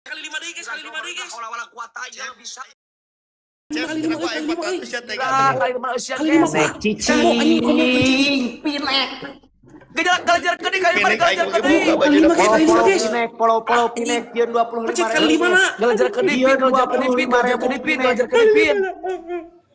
Kali lima deui, guys, kali lima deui, guys. Wala kuat aja bisa. Cep, kenapa aing 400 ya tega? Ah, kali lima eusian, Kali lima, guys. Pak. Tembok anjing komuk Cicing, pinek. Gejala galajar gede kali lima Pinek aing galajar oge gede. buka Kali lima, baju guys, kali lima, guys. Pinek, polo-polo pinek, yeun 25 Pencet kali lima nak. Galajar gede pin, galajar gede pin, galajar gede pin, galajar gede pin.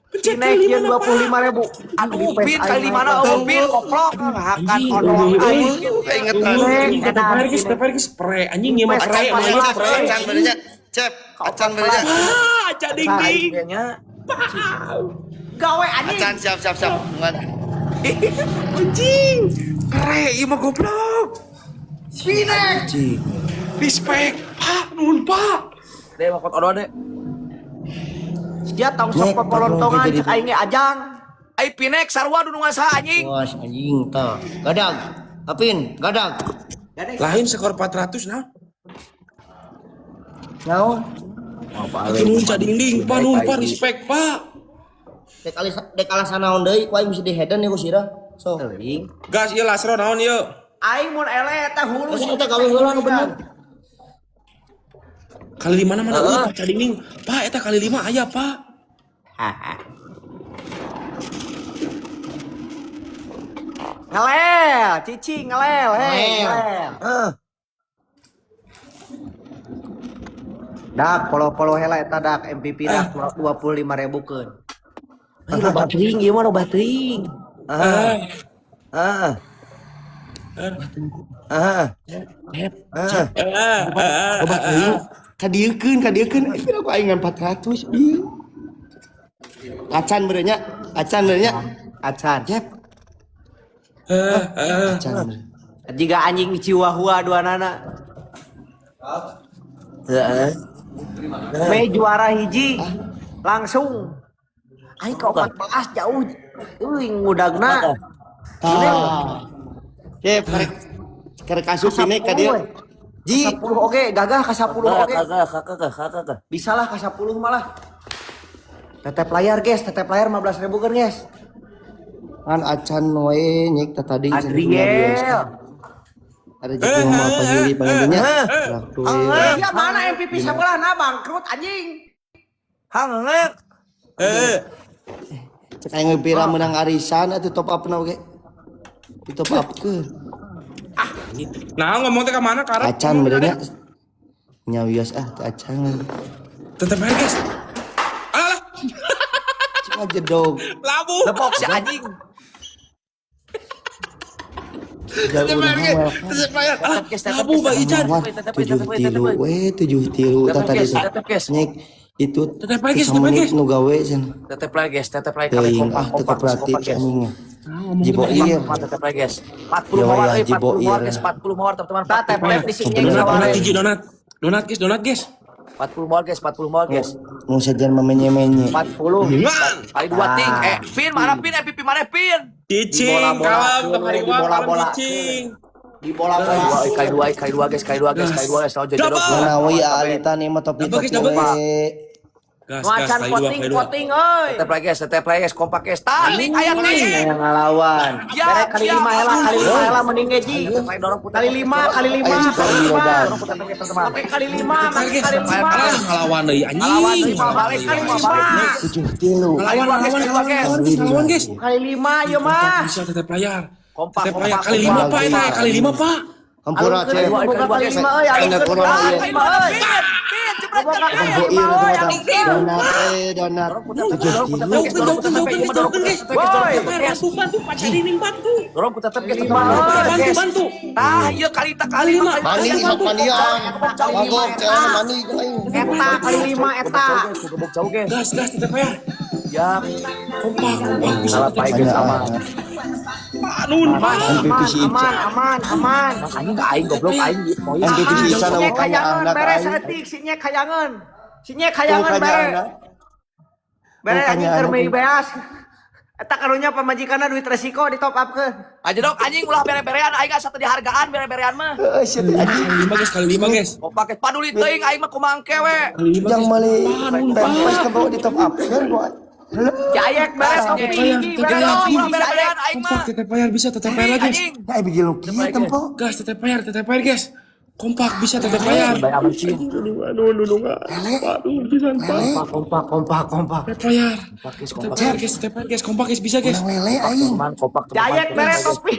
Pencet Pinek kali yeun lima nak, Pak. 25.000. Aduh, pin kali lima na, oh pin koplok. Makan Anjing, odol euy, aing. Keingetan. Anjing, tetep bayar, guys, tetep bayar, guys. Pre, anjing, ieu mah pre, Acan, mah ieu pre. Acan benernya. Cep, acan benernya. Ah, cading ding. Kayaknya Gawe anjing. Acan siap siap siap. Ngan. Anjing. Pre, ieu mah goblok. Pinek. Respect. Pak, nuhun, Pak. deh makot odol deh. Sia tong sok popolontongan cek aing ge ajang. Ai pinek sarua dunungan saha anjing. Wah, anjing tah. Gadag. Apin, gadag. Lain skor 400 nah. Naon? Atuh nuhun cading ding, Pak, nuhun, Pak, respect, Pak. Dek alis dek alasan naon deui ku aing bisa diheden ya ku sirah. So. Teuing. Gas ieu lasro naon ieu? Aing mun ele eta hulus. Terus eta gawe heula nu bener. Kali lima mana euy, Pak cading ding. Pak, eta kali lima aya, Pak. Ngelel, cicing ngelel, hei, Ngelel. ngelel. Dak, polo-polo hela eta dak MVP dak 25.000 keun. Aing loba teuing ieu mah loba teuing. Ah, Heeh. Heeh. Heeh. ah, ah, Loba teuing. Kadieukeun, kadieukeun. Eh, pira ku aing ngan 400 ieu. Acan benernya, acan benernya. Acan. Cep, ah, ah. acan bener. Jika anjing Chihuahua dua nana. Heeh. Mei juara hiji langsung. Aing ke 14 jauh. Euy ngudagna. Tah. Cep, karek karek asup ini ka dieu. Ji, 10 oge, gagah ka 10 oge. Kagak kagak kagak kagak. Bisa lah ka 10 malah. Tetep layar guys, tetep layar 15.000 kan guys. kan acan we nyek tah tadi Adriel. Ada jadi mau pahili panggilnya. Waktu Ya mana MVP sebelah nah bangkrut anjing. Hangeuk. Eh, cek aing pira menang arisan atuh top up na oge. Di top up ke. Nah, ngomong teh ka mana karep? Acan benernya. Nyawios ah teu acan. Tetep bayar, guys. Alah, Cek aja dog. labu. Lepok si anjing. Tetep bayar, guys. Tetep bayar. Alah, Tetep, guys, tetep, labu guys. Bang Ican. Tetep, 7 tetep, tilu tetep. we 7 tilu Tetep, tah tadi guys, teh. tetep, guys. Nyek itu Tetep bae, guys, teu tetep bae, samenit guys. nu gawe cenah. Tetep lagi guys, tetep lagi kali Teuing kompak ah teu kompak kooperatif kompak guys. anjing. Nah, ngomong teh Jiboir. Kompak tetep lagi guys. 40 Ya mawar wayah euy, 40 mawar jiboir. guys, 40 mawar teman-teman. Tah 40 tep mawar. di sini Donat, saware. donat hiji donat. Donat guys, donat guys. 40 mawar guys, 40 mawar guys. Nu sejen menye-menye. 40. Ngan. Kali dua ting. Eh, pin mana pin MVP mana pin? Cicing, Di bola-bola, kalem, di kemari gua, kalem bola-bola. cicing. Di bola-bola. Kali dua, kali dua, kali dua guys, kali dua guys, kali dua guys. Lawan jodoh. Double. Mana we alitan ieu mah Double, topi-topi guys, double, we. Gas, gas, Macan kali dua, poting kali dua. poting euy. Tetep lagi guys, tetep lagi guys, kompak guys. Tadi ayat nih. Yang ngelawan. Ya, Bere kali siap. 5 heula, kali 5 heula mending ge ji. Tetep lagi dorong putar. Kali 5, kali 5, Ayo, kali kali 5. Dorong putar guys, teman-teman. Sampai kali 5, makin Guys, kali 5. alah ngelawan deui anjing. Ngelawan deui, Pak. Balik, Ngelawan kali deui. lima. 7 tilu. Kali dua guys, kali dua guys. Ngelawan guys, ngelawan guys. Kali 5 ieu mah. Bisa tetep layar. Kompak, Tetep layar kompak, kali lima kompak. Pak, eta kali lima Pak. Hampura Alungkeun cep. Kali boga dua, kali guys. 5 euy, Aing alungkeun corona kali ieu. 5 euy. Pin, pin, jebret, Boga jebret. kali Boir 5 euy, eta alungkeun. Donat eh donat. 7 tilu. Jauhkeun, jauhkeun, jauhkeun guys, jauhkeun guys. Woi. Bantu, bantu, Pak Cadining bantu. Dorong putar guys, Lima, teman-teman. Bantu, Guys. bantu. Tah, ieu kali tak kali Kali lima. Mandi sok mandian. Mangkok cewek mandi jeung aing. Eta kali 5 eta. Gebok jauh guys. Gas, gas, tetep layar. Ya, Kompak, kompak bisa salah tetep baik guys sama. Pak, nuhun Pak. MVP Aman, si aman, Ica. aman, aman. Anjing ka aing goblok aing moy. MVP si Ica Sinya na kayangan anak beres aing. etik, sinya kayangan. Sinya kayangan bere. Bukannya Bere anjing keur anak. meuli beas. Eta karunya pamajikanna duit resiko di top up ke. Aja dok anjing ulah bere-berean aing asa teu dihargaan bere-berean mah. Heeh, sia teh anjing. Kali lima guys, kali lima guys. Kompak guys, paduli teuing aing mah kumaha engke we. Kali lima Yang guys. meuli Pak, nuhun Pak. pempes ke bawa di top up kan gua. Jayek beres Tetep kopi layar, hiji, tetep beres layar. kopi Ulah hiji, bere-berean Jayek. aing mah. Kompak, tetep layar bisa, tetep layar guys. Anjing. Ya bigi lu kieu tempo. Gas, tetep layar guys. Kompak bisa tetep layar. Baik aman sih. Aduh, aduh, aduh, aduh, bisa Pak. Kompak, kompak, kompak, kompak. Tetep layar. Kompak guys, Tetep kompak. layar guys, tetep layar guys, kompak guys, bisa guys. Lele aing. Teman kompak teman. Jayek mere topi.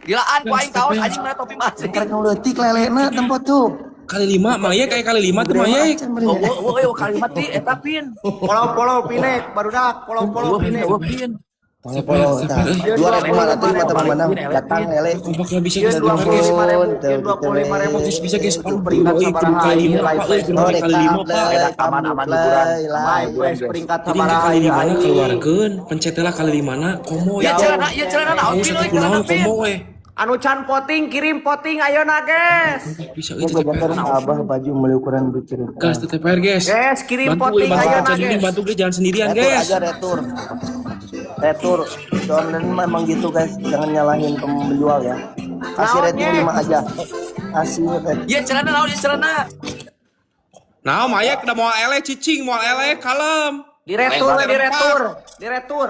Gilaan ku aing kaos anjing mere topi masih. Karek nu leutik lelena tempo tuh. Kali lima, Mang Yek kayak kali lima tuh Mang Yek. Oh, oh, oh, kali mati eta pin. Polo-polo pinek, barudak, polo-polo Eueuh pin, pinek. eueuh pin. Polo-polo tah. 2500 mah teman mana datang lele. Kompak lah bisa Iya, guys, tetep layar guys. 25.000, iya, 25.000. Guys, bisa guys. Itu peringkat Aduh, sabaraha kali ini lima, live Pak. Euy, fest. kudu kali lima, Pak. Aman, aman, hiburan. Live fest peringkat Jadi sabaraha kali lima ini. keluarkeun, pencet lah kali lima komo Ya ya. celana, ya celana naon Kamu pin satu euy celana kunaon pin. komo we. Anu can poting kirim poting ayo na guys. Bisa euy tetep layar. Abah baju meuli ukuran bikin. Gas tetep layar guys. Guys, kirim Bantu, poting bantu ayo na Caca Dinding, guys. bantu guys, jangan sendirian Retur guys. aja retur. Retur. Jordan memang gitu guys, jangan nyalahin penjual ya. Kasih rating Naonnya? 5 aja. Kasih rating. Ya celana naon ya celana. Nah, Mayek udah mau ele cicing, mau ele kalem. Diretur, Lempar. diretur, diretur.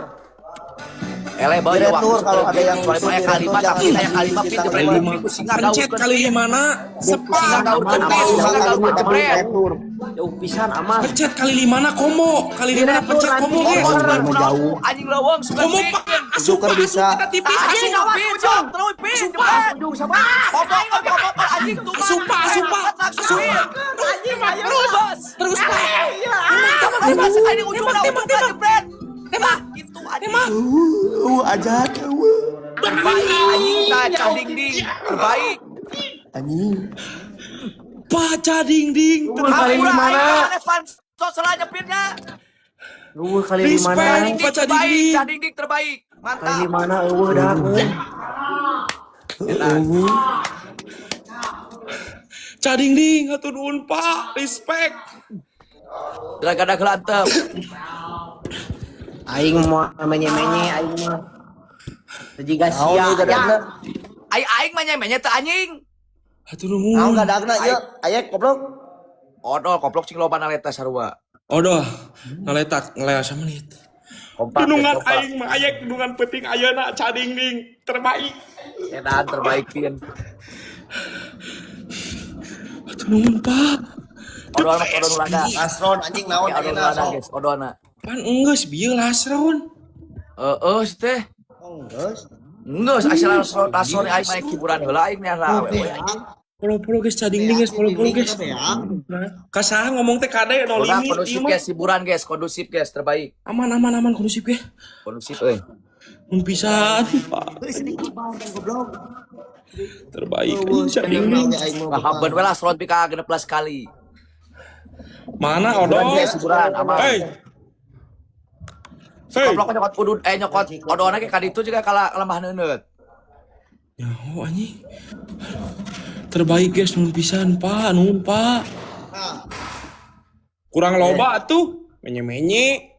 Ele bae Diretur, kalau ada yang kecuali usul aya diretur, kalima jangan tapi aya kalima pin kita jebret Kali lima. ku singa Pencet gaurkeun. kali lima na. Singa Sepak. gaurkeun pin, singa gaurkeun jebret. Retur. Jauh pisan aman. Pencet kali lima na komo. Kali lima na Diretur pencet nanti. komo guys. Komo Mau kunaon jauh. anjing leuweung sugan Komo pin. pak. Asup Joker pak, bisa. asup kita tipis. Anjing Asup. pin, sok terus pin jebret. Ujung sama. Komok komok anjing tuh. Asup pak, asup pak. Asup pak. Anjing terus. Bos. Terus pak. Tembak tembak sekali ujung Tembak, tembak, tembak. jebret. Tembak gitu anjing. Tembak. Aja. Terbaik anjing tah cading ding. Terbaik. Anjing. Baca dinding. Kali Hampura lima aing na. maneh pansos salah nyepinnya. Eueuh kali lima na. Respect. Cading ding Baca terbaik, dinding. cading ding terbaik. Kali Mantap. lima na eueuh dah. Cading ding, hatur nuhun pak. Respect. Gara-gara gelantep. Aing mau menye-menye aing mah. Jiga Naon sia. ieu gadagna? Aing aing mah nyemenya teu anjing. Hatur Naon nuhun. gadagna ieu? Ayek goblok. Odol koplok cing loba naleta sarua. Odoh, ngaletak, ngelea menit. Kompak. Dunungan kompak. aing mah ayek dunungan penting ayeuna cading ding terbaik. Edan terbaik pin. Hatur nuhun pak. Odol mah odol laga. Asron anjing naon Odol ayeuna laga sok. guys, odolna. Pan enggeus bieu lasron. Heeh sih teh. Oh, geus. Geus asal lasron lasron aing mah hiburan heula aing mah lah we. Polo-polo guys cading ding guys, polo-polo guys. Kasaha ngomong teh kade no Udah limit kondusif ieu mah. guys, hiburan guys, kondusif guys, terbaik. Aman aman aman kondusif guys. Kondusif euy. Mun pisan pak. Goblok. Terbaik anjing cading ding. Nah, haben we lasron pika 16 kali. Mana Hiburan odol? guys, hiburan aman. Hey. Hey. Koplok nyokot udud eh nyokot odolna ge ka ditu juga kalah lemah neuneut. Nyaho anjing. Terbaik guys, nuhun pisan pak, nuhun pak. Kurang loba tuh, menye-menye.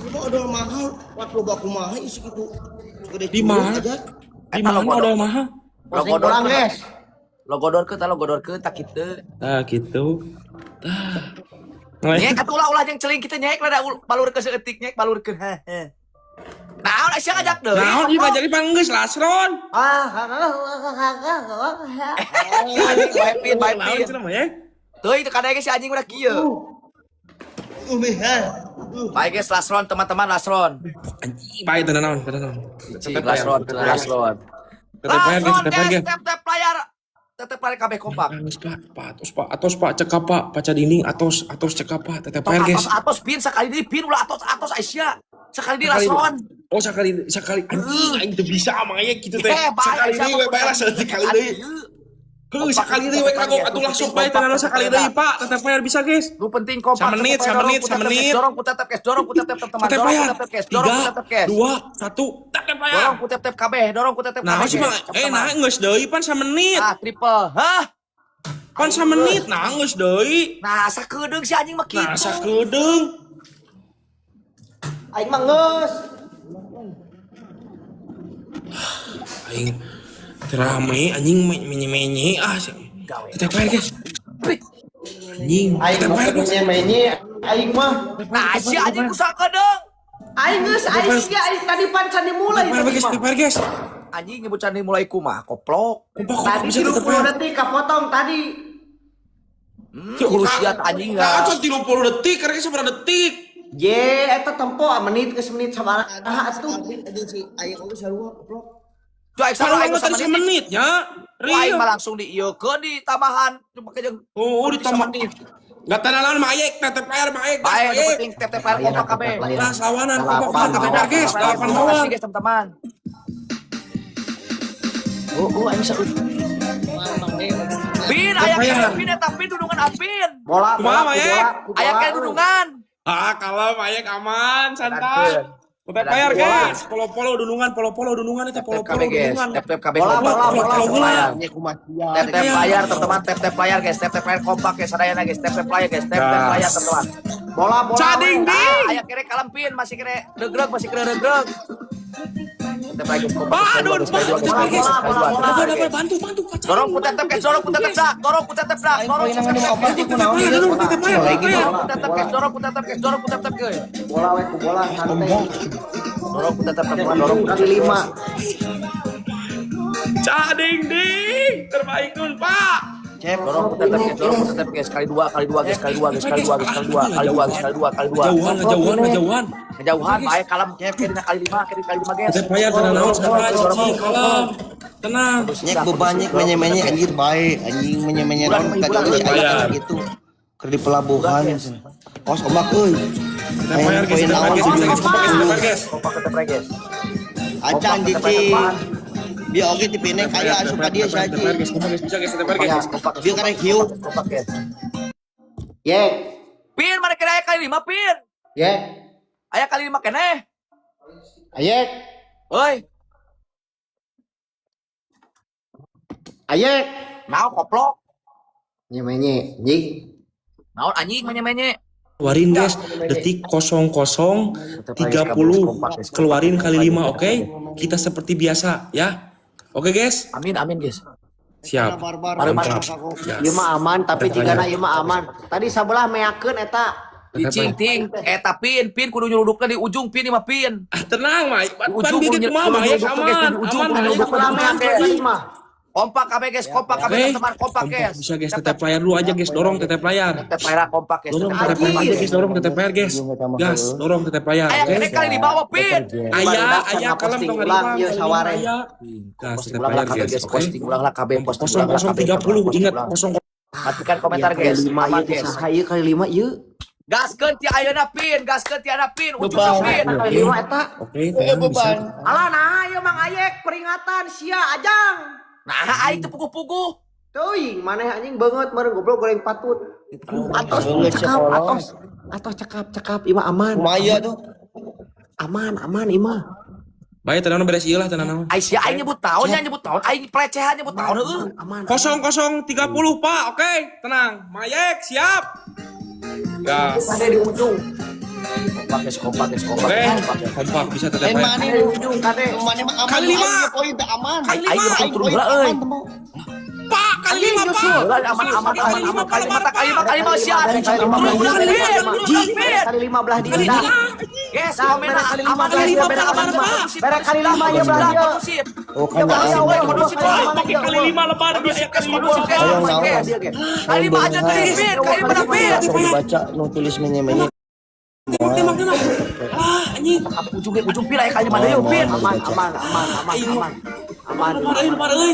Coba odol mahal, waktu loba kumaha isi kitu. Gede Di mana? aja. Di mana odol mahal? Posting kurang guys. Logodorkeun tah logodorkeun tah kitu. Nah, gitu. Tah. Nyek atuh ulah ulah jeung celing kitu nyek rada palurkeun saeutik nyek palurkeun. Heh. Naon sia ngajak deui? Naon ieu ngajak panggeus lasron. Ah, Anjing bae pin bae Naon pin. cenah mah ya? Teuing teu kadenge si anjing udah kieu. Umi ha. Baik guys, lasron teman-teman lasron. Anjing, bae teu naon, teu naon. Cing lasron, lasron. Tetep bayar guys, Lasron tetep bayar guys, guys. tap tap layar. Tetep layar kabeh kompak. Atos pak, pak, atos pak, atos pak, cekap pak, paca dinding, atos, atos cekap pak, tetep Tong bayar guys. atos atos pin sekali deui pin ulah atos atos Aisyah. Sekali deui Sekali lasron. Oh sekali, sekali, anjing, aing teu bisa mah aya gitu teh. Eh, bae, Sekali Aisyah deui we mah bae lah sekali deui. Heuh, sekali deui we kagok atuh langsung bae tenan sekali deui pak, tetep bayar bisa guys. Lu penting kompak. Samenit, tetep bayar, samenit, dorong, ku tetep samenit. cash, Dorong ku tetep cash, dorong ku tetep teman, Tetep dorong ku bayar. tetep cash, dorong ku 3, tetep cash. 2, 1, tetep bayar. Dorong ku tetep kabeh, dorong ku tetep Nah, kabeh. sih mah, guys. eh nah geus deui pan samenit. Ah, triple. Hah? Pan samenit, nah geus deui. Nah, sakedeung si anjing mah kitu. Nah, sakedeung. Aing mah geus. Aing terame anjing menye-menye ah. Tetep bayar guys. Anjing, Aing tetep mah bayar guys. menye-menye aing mah. Nah, si anjing ku sakedeung. Aing geus aing sia aing tadi pan can dimulai Tetep bayar tadi guys, mah. tetep bayar guys. Anjing nyebut candi mulai kumaha koplok. Kompak kompak Tadi bisa tetep 30 detik kapotong tadi. Kudu siat anjing Nah, ya. 30 detik, karena seberapa detik? Ye, eta tempo menit ke menit sabaraha atuh. Anjing si aing oge sarua goblok. Cuy, aing Kalau salah aing nggak tadi semenit. semenit ya. Aing Real. mah langsung di ieu di tambahan cuma jeung Oh, ditambah. Nggak tenang lawan Mayek, tetep air Mayek, bae nu Mayek. penting tep-tep air kompak kabeh. Lah lawanan kompak Delapan, kompak tetep air guys, delapan Terima lawan. kasih guys teman-teman. Oh, aing bisa. Pin, aya kene pin eta pin dudungan apin. Bola, Kumaha, bola, ku Mayek? bola, ku Aya bola, kene euy. dudungan. Ah, kalau Mayek aman, santai. Tetep Benar. air guys, polo-polo dunungan, polo-polo dunungan itu Tep-tep polo-polo KB guys, dunungan. tep-tep KB Bola, kompak. bola, bola, bola. Nya kumaha sia. Tep-tep layar teman-teman, tep-tep layar guys, tep-tep layar kompak guys, sadayana guys, tep-tep layar guys, tep-tep layar teman-teman. Bola, bola. Cading we. ding. Ah, aya kere kalempin, masih kere regreg, masih kere regreg. Tep-tep layar guys, kompak. Pak, aduh, guys, kali dua, guys, Pak, kali dua, guys, kali dua, bola, guys, Dapat, kali dua, dapat, guys. bantu, bantu. Kacau. Dorong ku tetep guys, dorong ku tetep dak, dorong ku tetep dak, dorong ku Poin tetep nang opat ieu kunaon Ayo, ieu? dorong, tetep air, Lagi tetep air. Dorong ku tetep guys, dorong ku tetep guys, dorong ku tetep guys. Bola we ku bola santai. Dorong ku tetep teman, dorong ku Kali lima. Cading ding, terbaik nun, Pak. Cep. Dorong ku tetep guys, dorong ku tetep guys, kali dua, guys, kali dua, guys, kali dua, guys, kali dua, kali dua, guys, kali dua, kali dua. Kejauhan, kejauhan, kejauhan. Kejauhan, bae kalem, kiri kali lima, kiri kali lima guys. Tetep bayar tenang naon santai, cici, kalem. Tenang. Nyek bebanyak menye-menye anjir bae anjing menye-menye naon ka jauh si aya gitu. Keur di pelabuhan. Kos ombak euy. Tetep bayar guys, Poin tetep bayar lawan guys, bisa guys, kompak guys, tetep bayar guys. Kompak tetep guys. Acan cici. Dia oge tipene kaya asup ka dia Tetep bayar, saji. guys, kompak guys, bisa guys, tetep bayar guys. Kompak Dia karek hiu. kompak guys. Ye, Pin mana kena aya kali lima pin. ye. Aya kali lima keneh. Ayek, Oi, ayek. naon koplok. Nyemenye, anjing. Naon anjing menye-menye. Keluarin guys, detik 00.30 keluarin kali 5, oke? Kita seperti biasa ya. Oke guys, Amin amin guys. siap. Barbar. Mantap. Ieu mah aman tapi jigana ieu mah aman. Tadi sabelah meakeun eta. Cicing ting eta pin pin kudu nyeludukna di ujung pin lima pin. Ah, tenang, Mai. Di Ban ujung bieu kudu kumaha, Mai? nyeluduk, Aman, guys, di ujung aman, kudu Mai. nyeluduk. Sabelah meakeun tadi mah. Kompak kabeh guys, kompak kabeh Oke. teman-teman, kompak Kompak guys. bisa guys, tetep layar dulu aja guys, dorong tetep layar. Tetep layar kompak guys. Dorong Tetep tetep layar aja Anjir. guys, dorong tetep layar guys. Gas, dorong tetep layar, Aya oke? kene kali di bawah pin. Ayah, Barudak ayah, kalem posting tong ulang ngaribang, ieu kali lima saware. aya. Gas, Posting tetep ulang lah layar kabeh guys, guys, oke? posting ulang lah kabeh, posting ulang lah kabeh. 00.30, ingat Posting ulang. 00. Matikan komentar Iya, kali guys. lima Aman ieu guys. saha ieu kali lima ieu. Gaskeun ti ayeuna pin, gaskeun ti ayeuna pin, ujungna Beban. pin. Kali lima eta. Oke, tenang bisa. Alah nah ieu Mang Ayek peringatan sia ajang. Nah, aing teu puguh-puguh. Teuing maneh anjing beungeut meureun goblok goreng patut. Atos Beungeut cekap sekolah. atos. Atos cekap cekap ieu mah aman. Kumaha ieu tuh? Aman aman ieu mah. Baik, tenang beres ieu lah, tenang naon. Aing sia aing nyebut tahun nya nyebut tahun, aing pelecehan nyebut tahun heueuh. Aman. 00.30, Pak. Oke, tenang. Mayek, siap. Gas. Kade di ujung. Kompak guys, kompak guys, kompak. Oke, Kompak. kompak bisa tetep Lain layar. mana Kade di ujung kade. Mana mah aman. Kali lima. Aing poin teh aman. Kali Aing lima. aing turun heula euy. Aman temu. Pak, kali lima, Pak. Heula aman aman Kali aman lima, aman Pak, kali lima lebar, kali lima Pak. kali lima sia. Kali lima, Turun kali ulang lima, pin, turun ulang pin. Kali lima belah dieu Kali dah. lima. Guys, Dah, komen bere kali lima aman belah guys, dieu, lima, bere Pak, aman lebar, Pak. Bere kali lima ieu belah dieu. Kondusif. Oh kan Ya, aing. ya, Kondusif, kali lima, Pakai kali lima lebar dia Kondusif kali guys, lima. kondusif guys, Ayo, kondusif naon. guys. Kali lima aja kali pin, kali lima pin. Sok dibaca nu tulis menye-menye. Tembak, tembak, tembak. Ah, anjing. Ujung ujung pin aya kali lima deui pin. Aman aman aman aman aman. Aman. Lebar euy, lebar euy.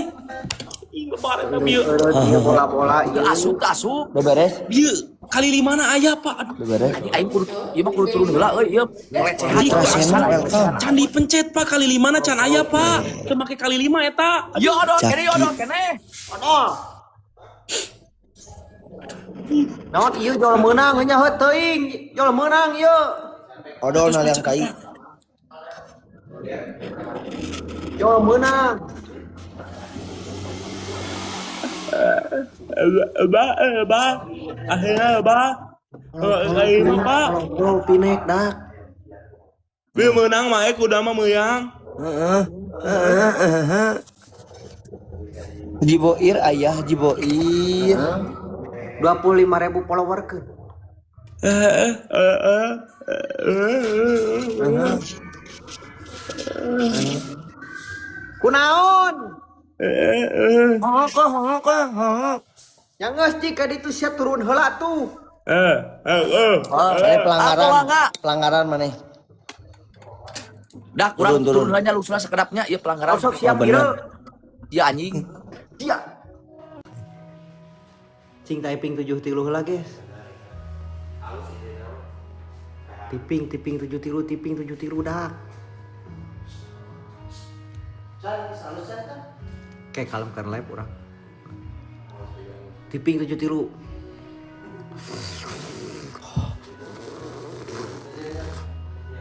Ih, lebar eta bieu. Ieu bola-bola ieu. Teu asup, teu asup. Udah beres? Bieu kali lima na aya, Pak. Aduh. Udah beres. Anjing aing kudu ieu mah kudu turun heula euy ieu pelecehan. Ih, Sena welcome. Can dipencet, Pak. Kali lima na can aya, Pak. Teu make kali lima eta. Yo odol Caki. kene yo odol kene. Odol. Naon ieu jual meunang nya heuh teuing, jual meunang ieu. Odol naliang kai. Jual meunang. Ba, ba. Akhirnya, ba. Kali lima, Pak. Bro, pinek dak. Bieu meunang mah kuda mah meuyang. Jiboir ayah jiboir. 25.000 follower keun. Kunaon? Yang geus jika ditu sia turun heula tuh. Saya pelanggaran. Aku enggak. Pelanggaran maneh. Dah kurang Turun, turun. turun aja lusuna sekedapnya ieu pelanggaran. Sok siap Oh, bener. ieu. Ya anjing. Sia. Cing typing 7 tilu heula, guys. Tiping tiping 7 tilu, tiping 7 tilu dak. Kayak kalem kan live orang. Tiping 7 tilu.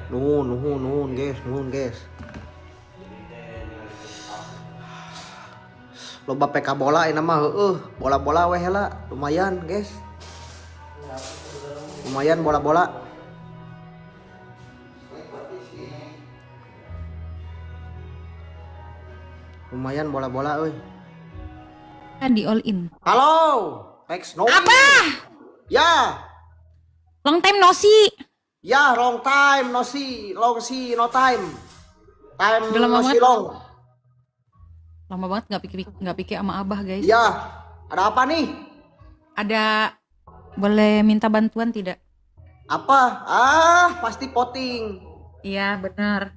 Nuhun, nuhun, nuhun, guys, nuhun, guys. Loba PK bola ini mah heueuh, bola-bola weh heula, lumayan, guys. Lumayan bola-bola. Lumayan bola-bola euy. Kan di all in. Halo, Rex No. Abah, Ya, long time no see. ya long time no see, long see no time. Time Udah lama no see banget. long. Lama banget nggak pikir sama Abah, guys. Ya, ada apa nih? Ada, boleh minta bantuan tidak? Apa? Ah, pasti voting. Iya, benar.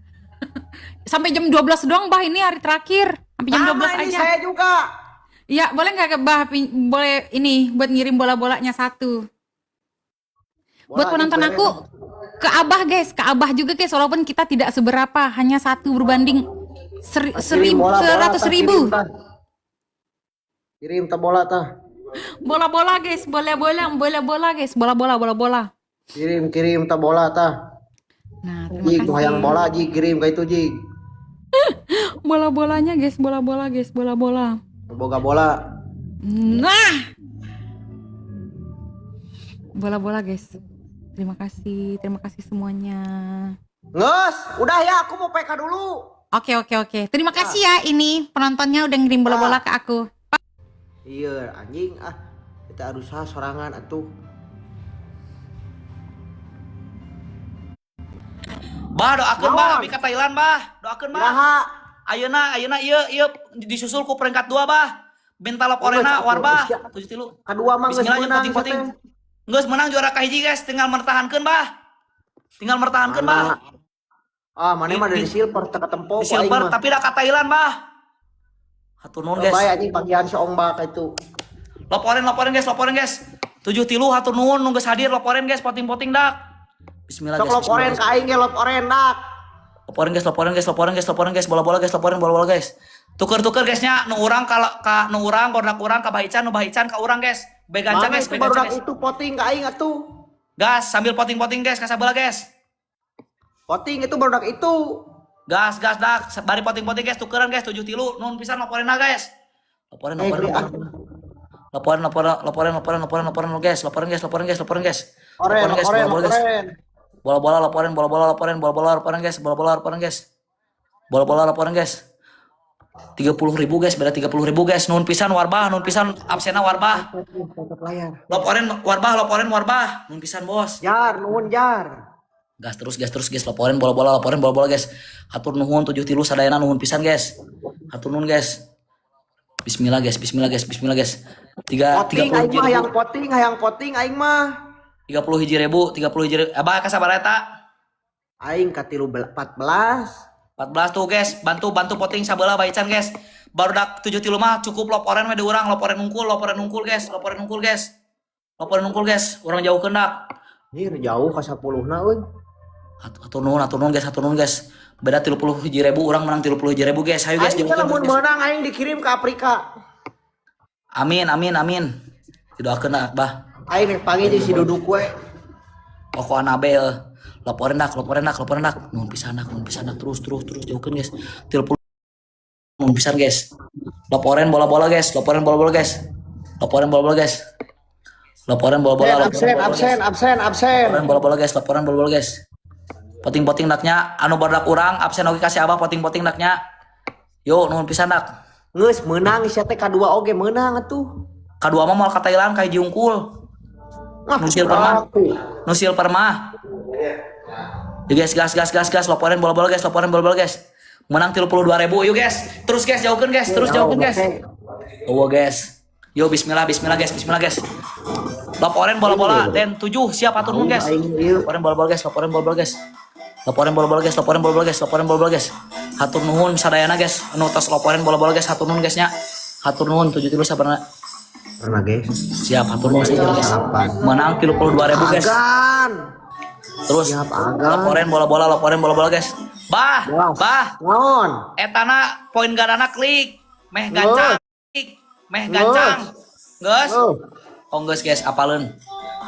Sampai jam 12 doang, Bah, ini hari terakhir. Sampai jam Sama 12 ini aja. saya juga. Iya, boleh nggak ke Bah, boleh ini buat ngirim bola-bolanya satu. Bola Buat penonton ini aku ke Abah, guys, ke Abah juga, guys, walaupun kita tidak seberapa, hanya satu berbanding Kirim seribu, bola, bola, seratus tah, ribu. kirim, tah. Kirim tah bola tah. Bola-bola, guys, bola-bola, bola-bola, guys, bola-bola, bola-bola. Kirim kirim tah bola tah. Nah, terima Jig, nu hayang kasih. bola jig kirim ka itu jig. Bola-bolanya, guys, bola-bola, guys, bola-bola. Boga bola. Nah. Bola-bola, guys. Terima kasih semuanya. Nges, udah ya aku mau PK dulu. Oke, oke, oke. Terima kasih ya ini penontonnya udah ngirim bola-bola ke aku. Iya, anjing ah. Kita harus sorangan atuh. Bah doakeun bah abi ka Thailand bah. Doakeun bah. Iraha. Ayeuna ayeuna ieu ieu disusul ku peringkat 2 bah. Minta laporena Geus, war bah. atuh, 7 tilu. Kadua mah geus Bismillah jeung meunang voting-voting. teh. Geus menang juara kahiji guys, tinggal mertahankeun bah. Tinggal mertahankeun bah. Ah, mana mah dari silver teu ketempo Di ku aing silver mah. tapi dah ka Thailand bah. Hatur nuhun guys. Bae anjing panggihan si Ong Bak itu. Laporin laporin guys, laporin guys. 7 tilu hatur nuhun nu geus hadir laporin guys, voting-voting dak. Bismillah Sok guys. loporen Bismillah, ka aing ge loporen dak. Laporin guys, laporin guys, laporin guys, laporin guys, bola-bola guys, laporin bola-bola guys. Tuker-tuker guysnya, nu urang ka nu urang, barudak urang ka Bah Ican, nu Bah Ican ka urang guys. Beganca Mana guys, itu beganca barudak guys. itu voting ka aing atuh. Gas, sambil voting-voting guys, kasabeula guys. Voting itu barudak itu. Gas, gas, dak, bari voting-voting guys, tukeran guys, 7 tilu, nuhun pisan laporin guys. Laporin, Eh, laporin, beli ah. laporin. Laporin, laporin, laporin, laporin, laporin, laporin guys, laporin guys, laporin guys, laporin guys. Oren, Laporin guys, oren, bola-bola guys. oren. Bola-bola laporin, bola-bola laporin, bola-bola laporin guys, bola-bola laporin guys. Bola-bola laporin guys. 30.000 guys, beda 30.000 guys. Nuhun pisan warbah, nuhun pisan absena warbah. Tetep layar. Laporin warbah, laporin warbah. Nuhun pisan bos. Jar, nuhun jar. Gas terus, guys, laporin bola-bola, laporin bola-bola guys. Hatur nuhun 7 tilu sadayana nuhun pisan guys. Hatur nuhun guys. Bismillah guys, bismillah guys, bismillah guys. Tiga, Voting tiga puluh aing hiji mah ribu, hayang voting, hayang voting aing mah. 30 hiji ribu, 30 hiji ribu. Abah kasabar eta? Aing ka tilu 14. 14 tuh guys, bantu bantu voting sabelah Bah Ican guys. Barudak 7 tilu mah cukup laporan we di urang, laporan unggul, laporan unggul guys, laporan unggul guys. Laporan unggul guys, urang jauh kendak. Anjir jauh ka 10 na euy. Hatur nuhun, hatur nuhun guys, hatur nuhun guys. Beda 30 hiji ribu, urang menang 30 hiji ribu guys. Hayu guys, Aing teh jauhkeun lamun guys. meunang aing dikirim ke Afrika. Amin, amin, amin. Didoakeun dah, Bah. Aing rek panggil jeung si Duduk we. Pokok Anabel. Laporin dak, laporin dak, laporin dak. Nuhun pisan dak, nuhun pisan dak. Terus, terus, terus jauhkeun guys. 30 nuhun pisan guys. Laporin bola-bola guys, laporin bola-bola guys. Laporin bola-bola guys. Laporin bola-bola, laporin Absen, bola-bola, absen, guys. absen, absen. Laporin bola-bola guys, laporin bola-bola guys. Poting-poting daknya, anu barudak urang absen oge kasih abah poting-poting daknya. Yo, nuhun pisan dak. Geus meunang sia teh kadua oge meunang atuh. Kadua mah moal ka Thailand ka hiji unggul. Ah, Nu silver mah. aku. Nu silver mah. Ya guys, gas gas gas gas, laporin bola-bola guys, laporin bola-bola guys. Menang 32.000 yuk guys. Terus guys, jauhkeun guys, terus jauhkeun guys. Oh guys. Yo bismillah, bismillah guys, bismillah guys. Laporin bola-bola den 7 siap atur nuhun guys. Laporin bola-bola guys, laporin bola-bola guys. Laporin bola-bola guys, laporin bola-bola guys, laporin bola-bola guys. Hatur nuhun sadayana guys. Anu tos laporin bola-bola guys, hatur nuhun guys nya. Hatur nuhun 7 tilu sabarna. Pernah guys. Siap hatur nuhun sadayana guys. Menang 32.000 guys. Agan. Terus Siap, Agan. laporin bola-bola, laporin bola-bola guys. Bah, Wow. bah. Naon? Etana poin gandana klik. Meh gancang. Klik. Meh gancang. Geus. Oh. Oh geus guys, apaleun.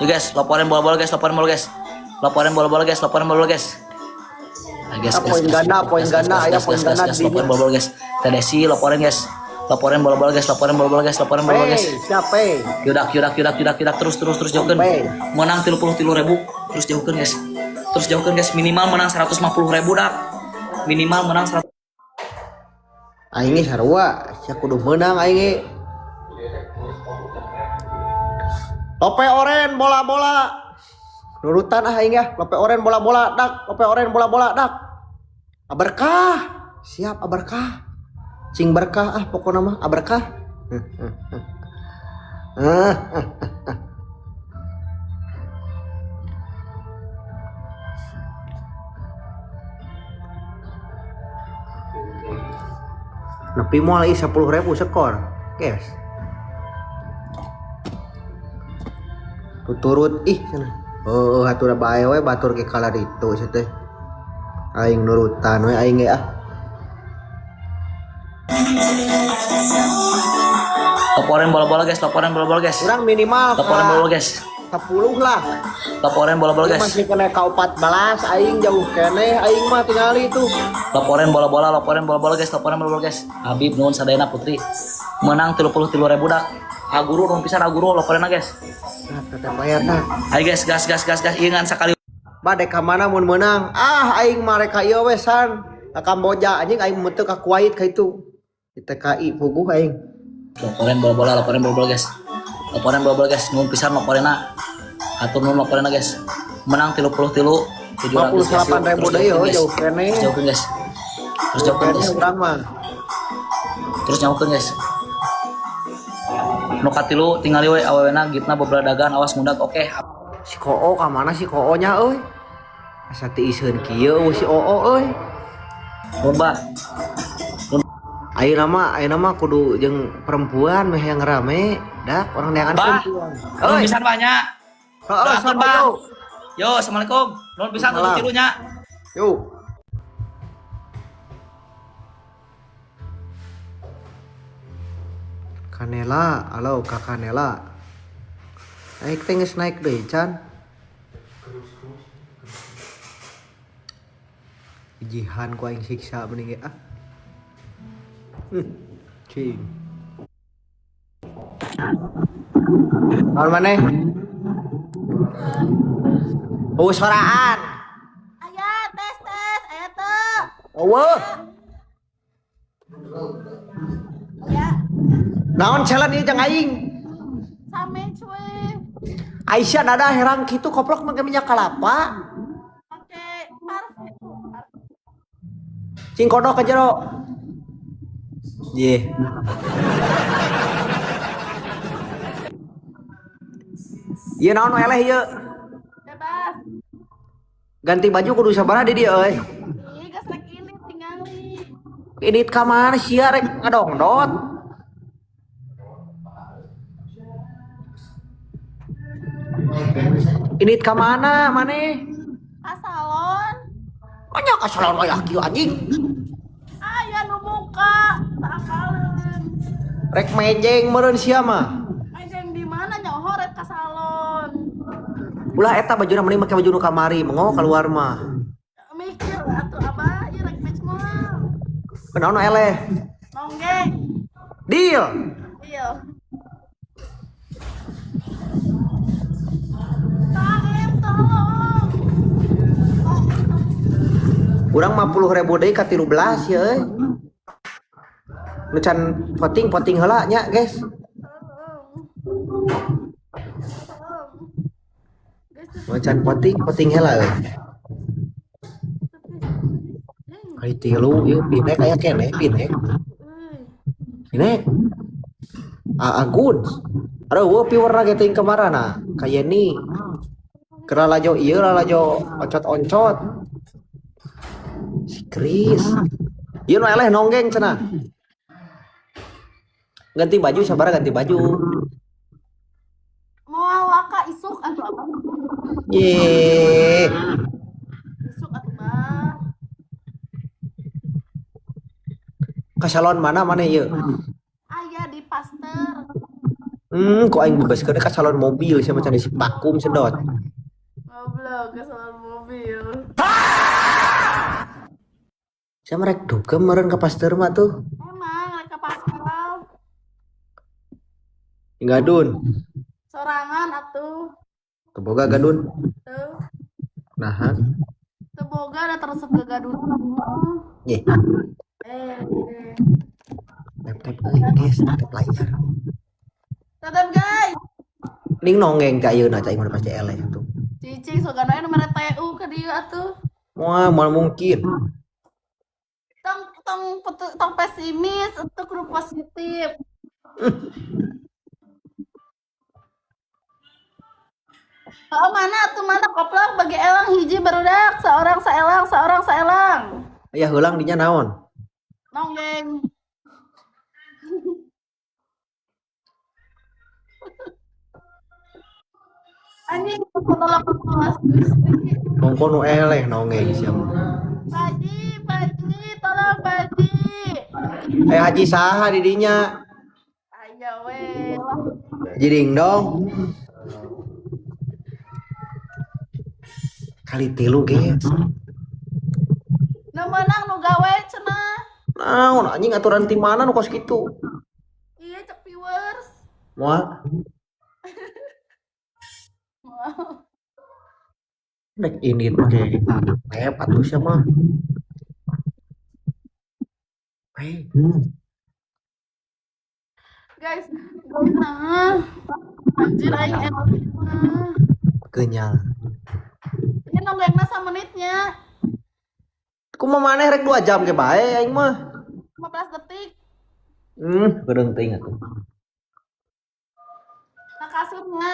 Yuk guys, laporin bola-bola guys, laporin bola guys. Laporin bola-bola guys, laporin bola guys. Nah, guys, Ah, poin ganda, poin ganda, guys, aya guys, poin guys, ganda guys, di laporin bola-bola guys. Tedesi laporin guys. Laporin bola-bola guys, laporin bola-bola guys, laporin bola-bola guys. Hey, siapa? Eh? Yudak, yudak, yudak, yudak, yudak, terus, terus, terus jauhkan. Sampai. Menang 33.000, terus jauhkan guys. Terus jauhkan guys, minimal menang 150.000 dak. Minimal menang 100. Aing ge sarua, sia kudu meunang aing ge. Lope oren bola-bola. Nurutan ah aing ya, lope oren bola-bola dak, lope oren bola-bola dak. Aberkah. Siap aberkah. Cing berkah ah pokokna mah aberkah. Nepi moal ih 10.000 skor. Guys. Tuturut ih cenah. Oh, hatur bae we batur ge kalah ditu sia teh. Aing nurutan we aing ge ah. Laporin bola-bola guys, laporin bola-bola guys. Urang minimal Laporin ka bola guys. 10 lah. Laporin bola-bola Ieu guys. masih kena ka 14 aing jauh keneh aing mah tingali tuh. Laporin bola-bola, laporin bola-bola guys, laporin bola-bola guys. Habib nuhun sadayana Putri. Menang 33.000 dak. Aguru nuhun pisan aguru laporin guys. Nah, tetep bayar dah. Ayo guys, gas gas gas gas ieu ngan sakali Bade ka mana mun meunang? Ah aing mah rek ka ieu we san. Ka Kamboja anjing aing mun teu ka Kuwait ka itu. Di TKI puguh aing. Laporin bola-bola, laporin bola-bola guys. Laporin bola-bola guys, nuhun pisan laporinna. Hatur nuhun laporinna guys. Menang 33 700 guys. 58.000 deui oh, jauh keneh. Terus jauhkeun guys. Terus jauhkeun Keneh guys. urang mah. Terus jauhkeun guys. Nu katilu tingali we awewena gitna beberadagan awas ngundag oke. Si Koo ka mana si Koo nya euy? Asa tiiseun kieu euy si Oo euy. Nuhun bah. Ayeuna mah kudu jeung perempuan meh yang rame, dak orang neangan Bah. perempuan. Nuhun Euy, pisan banyak. heeh, Doakeun, sama Bah. yo. Yo, assalamualaikum. Nuhun pisan Salam. 7 tilunya. Yuk. Kanela, halo Kak Kanela. Naik teh geus naik deui can. Jihan ku aing siksa mending ge ah. Cing. Naon maneh? Oh, soraan. Aya tes tes aya teu. Eueuh. Ya, Naon challenge ieu jeung aing? same cuy. Aisyah dada herang kitu koplok make minyak kelapa. Oke, parfum. Cing kodok ke jero. Ye. Ieu naon nu eleh ieu? Bebas. Ganti baju kudu sabaraha di dieu euy. Ih, geus rek ini tingali. Edit ka mana sia rek ngadongdot. Edit ka mana maneh? Ka salon. Banyak ka salon aya kieu anjing. Aya nu muka, tak apaleun. Rek mejeng meureun sia mah. Mejeng di mana nyoho rek ka salon. Ulah eta bajuna mending make baju nu kamari, mengo keluar mah. Mikir atuh abah, ieu rek match moal. Kunaon nu eleh? Nonggeng. Deal. Iya. Tahem tolong. Urang mah 50.000 deui ka 13 ya euy. Nu can voting-voting heula nya, guys. Tolong. Tolong. Guys, Nu can voting, voting heula euy. Kali tilu ieu pinek aya keneh pinek. Pinek. Agun. Aduh, viewer ge teuing kamarana? Ka Yeni. Keur lalajo ieu lalajo oncot-oncot. Si Chris. Ieu nu eleh nonggeng cenah. Ganti baju sabaraha ganti baju. Moal waka isuk atuh abah. Ye. Isuk atuh bah. Ka salon mana mana ieu? Aya di Pasteur. Kok aing bebaskeun ka salon mobil sia macan isi vakum sedot. Goblok ke salon mobil. Sia merek dugem meureun ka Pasteur mah tuh. Emang rek ka Pascal. Gadun. Sorangan atuh. Teu boga gadun. Tuh. Nah, Teu boga da teresep gagadunan mah. Ye. Eh. Tap tap euy, guys, tap layar. Tetep guys. Ning nonggeng ka ayeuna cai mah pasti eleh tuh. Cicing sogan wae nu mere TU ka dieu atuh. Wah, moal mungkin. Tong tong tong pesimis atuh kudu positif. Oh mana tuh mana koplok bagi elang hiji barudak seorang saelang seorang saelang. Aya heulang dinya naon? Nonggeng. Anjing 18 Gusti. Mongko nu eleh nonggeng sia mah. Paji, Paji, tolong Paji. Eh haji saha di dinya? Aya we lah. Haji ding dong. Kali tilu guys. Nu meunang nu gawe cenah. Naon anjing aturan ti mana nu kos kitu? Iya cek viewers. Moal Wow. rek ini pake map atuh sia mah. Hei, Guys, guys, nah. Anjir aing emosi mah. Kenyal. Ini nonggengna samenitnya. Kumaha maneh rek 2 jam ge bae aing mah. 15 detik. Beureung teuing atuh. Nah kasurnya.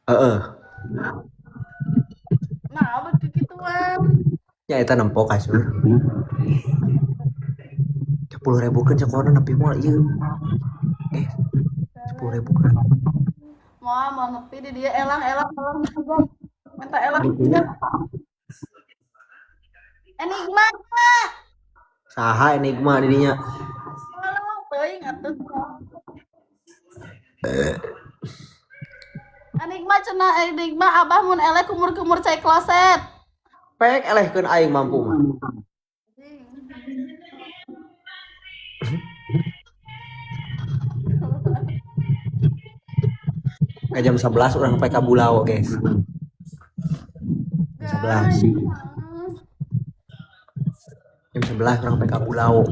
Heeh. Nah, abet kekituan. Nya eta nempo kasur. 10.000 keun sakorna nepi moal ieu. Eh, 10.000 kan. Mau mau nepi di dia elang elang elang guys. Minta elang. Enigma. Saha enigma di dinya? Tolong teuing atuh. Enigma cenah enigma abah mun eleh kumur-kumur cai kloset. Pek elehkeun aing mampu mah. Ka jam 11 urang sampai ka Bulao, guys. Jam 11. Jam 11 urang sampai ka Bulao.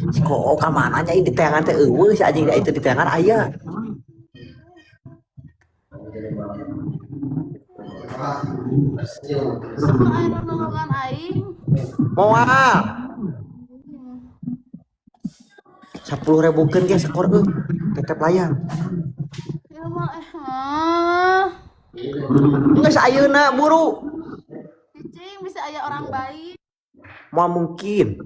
Si kok ka mana nya di teangan teh eueuh si anjing itu di teangan aya. Aing nolongan aing. Moal. 10.000 keun ge skor euy. Tetep layar. Ya mah eh. Ah. Geus ayeuna buru. Cicing bisa aya orang baik. Moal mungkin.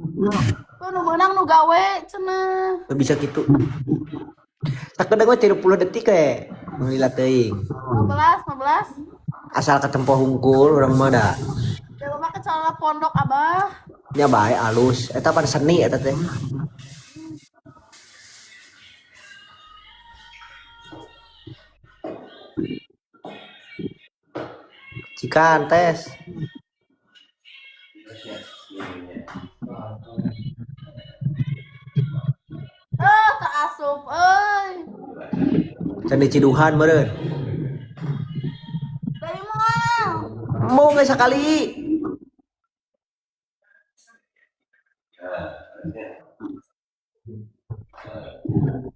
Tuh nu meunang nu gawe cenah. Teu bisa kitu. Sakedeung we 30 detik we. Nu lila teuing. 15, 15. Asal ketempo hungkul urang mah da. Ya mah kecuali pondok abah. Nya bae alus. Eta pan seni eta teh. Cikan tes. Eh, tak asup euy. Can diciduhan meureun. Dari moal. Mau nggak sekali?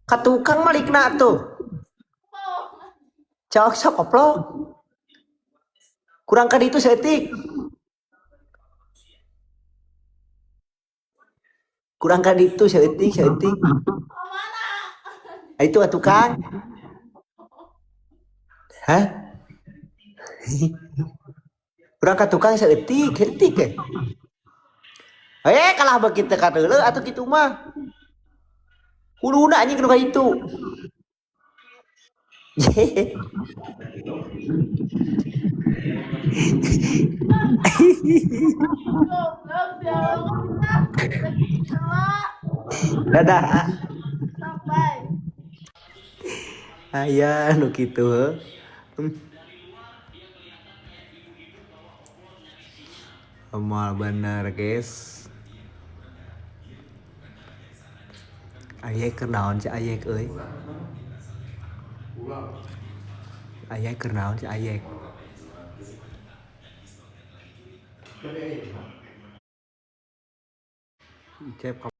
Ka tukang malikna tuh. Cok sok koplok. Kurang ka ditu saeutik. Kurang ka ditu saeutik, saeutik. Ah, itu atuh Kang. Hah? Kurang ka tukang saeutik, saeutik eh. Eh, kalah beuki teu kadeuleu atuh kitu mah. Huluna anjing nu ka ditu. Goblok ya Allah. Dadah. Sampai. Aya nu kitu heuh. Amal bener guys. Ayek keur naon si Ayek euy? Ayek keur naon si Ayek? Icep.